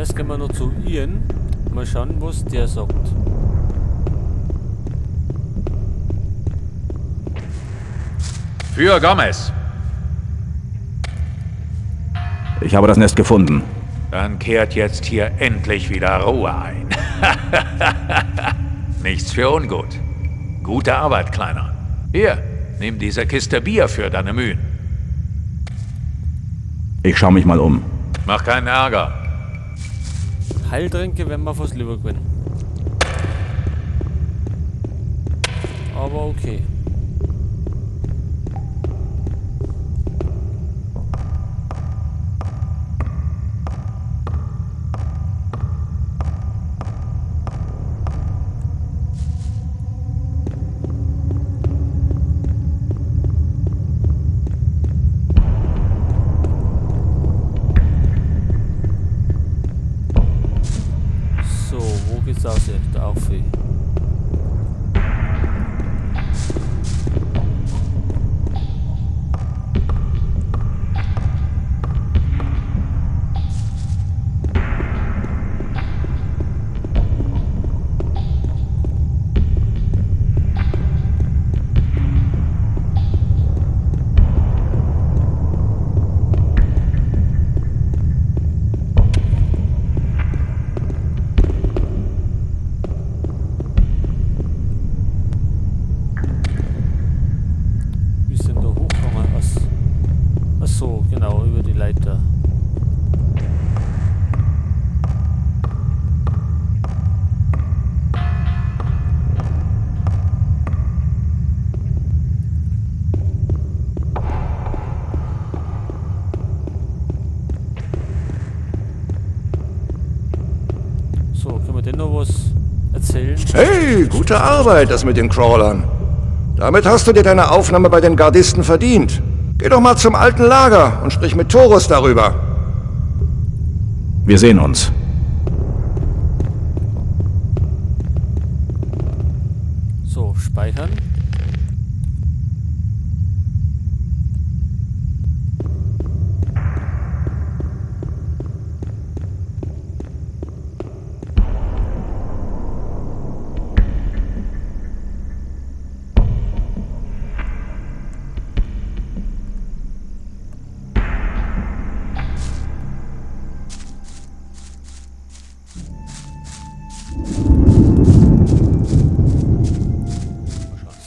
Zuerst gehen wir noch zu Ian. Mal schauen, was der sagt. Für Gomez. Ich habe das Nest gefunden. Dann kehrt jetzt hier endlich wieder Ruhe ein. Nichts für ungut. Gute Arbeit, Kleiner. Hier, nimm diese Kiste Bier für deine Mühen. Ich schau mich mal um. Mach keinen Ärger. Heiltränke werden wir fast lieber gewinnen. Aber okay. Hey, gute Arbeit, das mit den Crawlern. Damit hast du dir deine Aufnahme bei den Gardisten verdient. Geh doch mal zum alten Lager und sprich mit Thorus darüber. Wir sehen uns. So, speichern.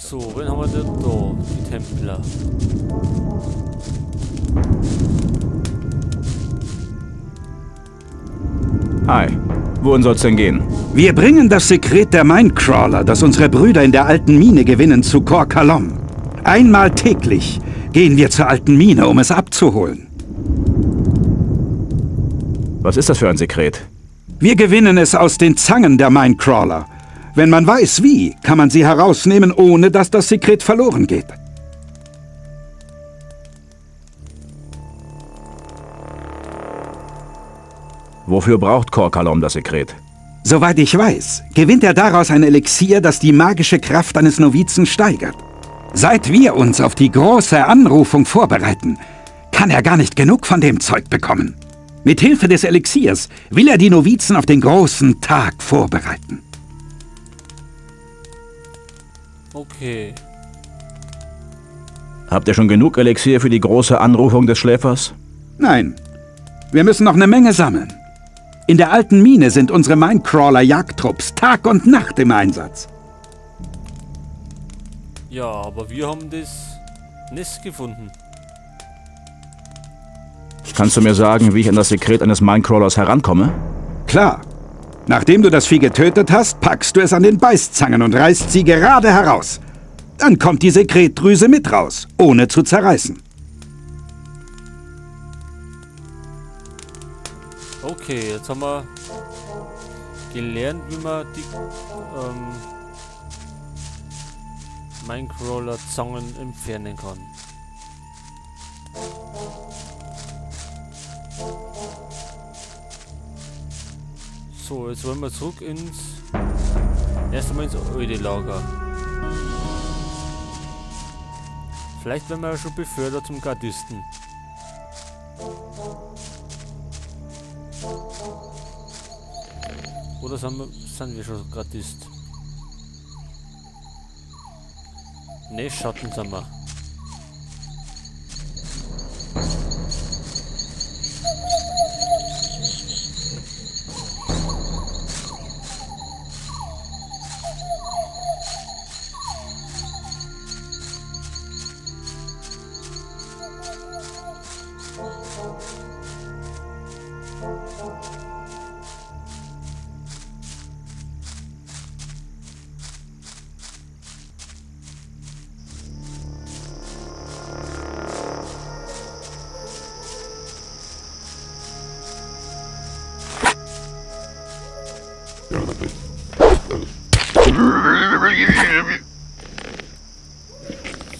So, wen haben wir denn da? Die Templer. Hi, wohin soll's denn gehen? Wir bringen das Sekret der Minecrawler, das unsere Brüder in der alten Mine gewinnen, zu Cor Kalom. Einmal täglich gehen wir zur alten Mine, um es abzuholen. Was ist das für ein Sekret? Wir gewinnen es aus den Zangen der Minecrawler. Wenn man weiß wie, kann man sie herausnehmen, ohne dass das Sekret verloren geht. Wofür braucht Cor Kalom das Sekret? Soweit ich weiß, gewinnt er daraus ein Elixier, das die magische Kraft eines Novizen steigert. Seit wir uns auf die große Anrufung vorbereiten, kann er gar nicht genug von dem Zeug bekommen. Mit Hilfe des Elixiers will er die Novizen auf den großen Tag vorbereiten. Okay. Habt ihr schon genug Elixier für die große Anrufung des Schläfers? Nein. Wir müssen noch eine Menge sammeln. In der alten Mine sind unsere Minecrawler-Jagdtrupps Tag und Nacht im Einsatz. Ja, aber wir haben das Nest gefunden. Kannst du mir sagen, wie ich an das Sekret eines Minecrawlers herankomme? Klar. Nachdem du das Vieh getötet hast, packst du es an den Beißzangen und reißt sie gerade heraus. Dann kommt die Sekretdrüse mit raus, ohne zu zerreißen. Okay, jetzt haben wir gelernt, wie man die Minecrawler-Zangen entfernen kann. So, jetzt wollen wir zurück ins... Erst einmal ins alte Lager. Vielleicht werden wir ja schon befördert zum Gardisten. Oder sind wir schon Gardist? Ne, Schatten sind wir.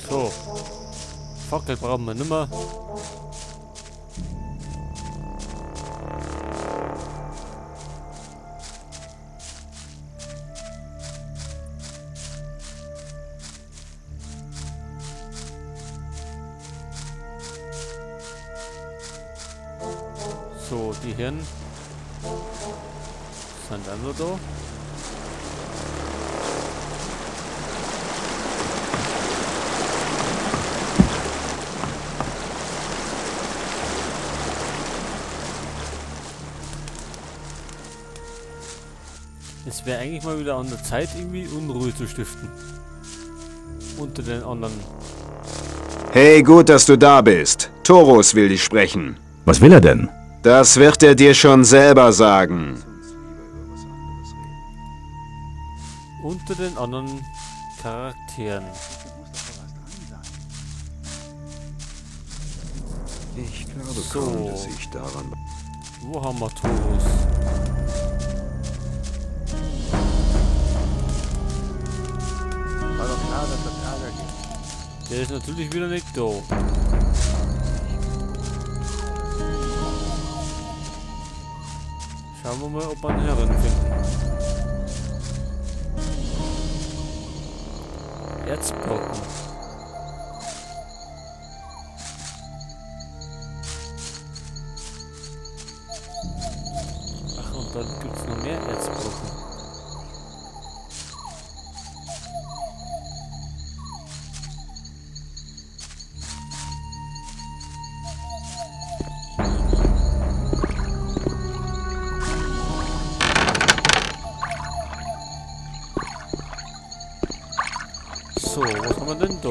So, Fackel brauchen wir nimmer. So, die Hirn sind auch noch da. Es wäre eigentlich mal wieder an der Zeit, irgendwie Unruhe zu stiften. Unter den anderen. Hey, gut, dass du da bist. Thorus will dich sprechen. Was will er denn? Das wird er dir schon selber sagen. Unter den anderen Charakteren. Ich glaube so. Kaum, dass ich daran... Wo haben wir Thorus? War doch klar, dass das Ärger gibt. Der ist natürlich wieder nicht da. Schauen wir mal, ob wir einen Herren finden. Erzbrocken. Ach, und dann gibt es noch mehr Erzbrocken. So, was haben wir denn da?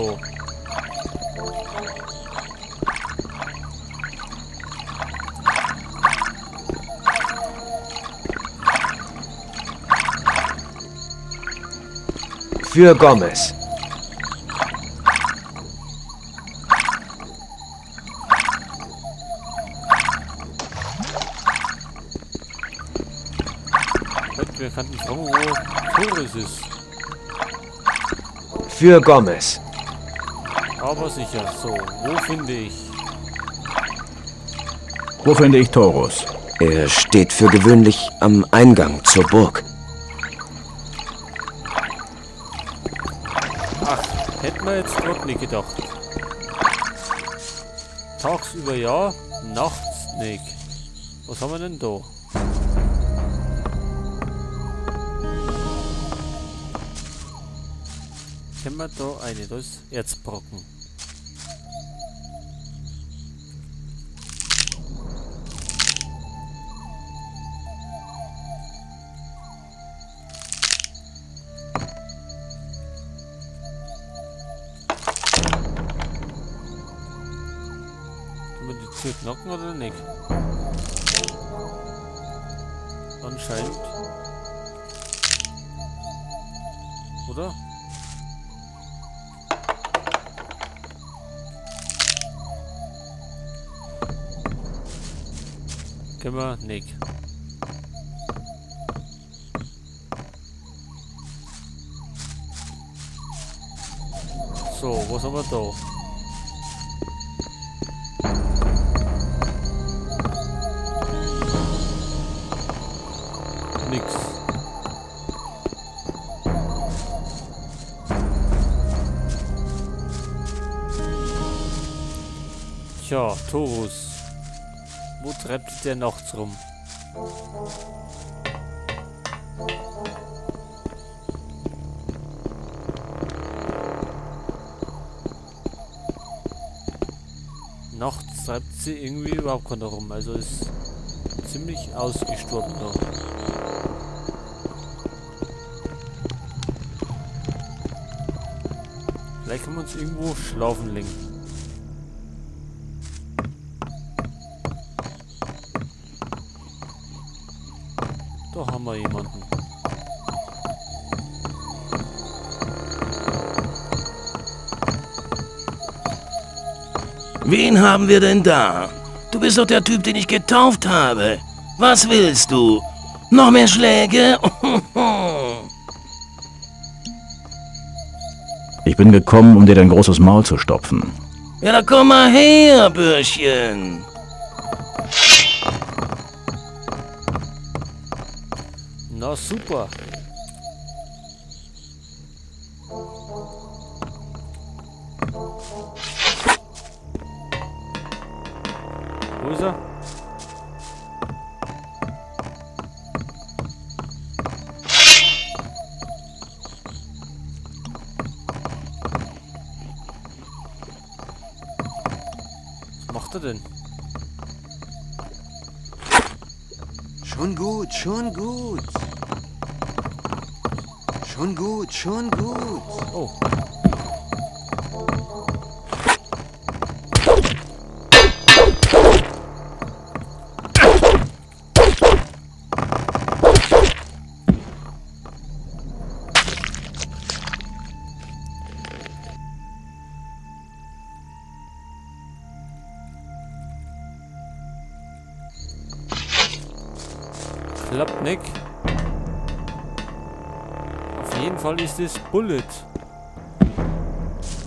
Für Gomez. Wir könnten fragen, wo Thorus ist. Für Gomez. Aber sicher. So, wo finde ich? Wo finde ich Thorus? Er steht für gewöhnlich am Eingang zur Burg. Ach, hätten wir jetzt gerade nicht gedacht. Tagsüber ja, nachts nicht. Was haben wir denn da? Können wir da eine, das ist Erzbrocken. Können wir die Tür knacken oder nicht? Anscheinend. Oder? Können wir nicht. So, was haben wir da? Nix. Tja, Thorus. Wo treibt der nachts rum? Nachts treibt sie irgendwie überhaupt keiner rum, also ist ziemlich ausgestorben da. Vielleicht können wir uns irgendwo schlafen legen. Da haben wir jemanden. Wen haben wir denn da? Du bist doch der Typ, den ich getauft habe. Was willst du? Noch mehr Schläge? Ich bin gekommen, um dir dein großes Maul zu stopfen. Ja, dann komm mal her, Bürschchen. Na super. Wo ist er? Was macht er denn? Schon gut, schon gut. Schon gut, schon gut. Oh. Klappt nicht. Auf jeden Fall ist es Bullet.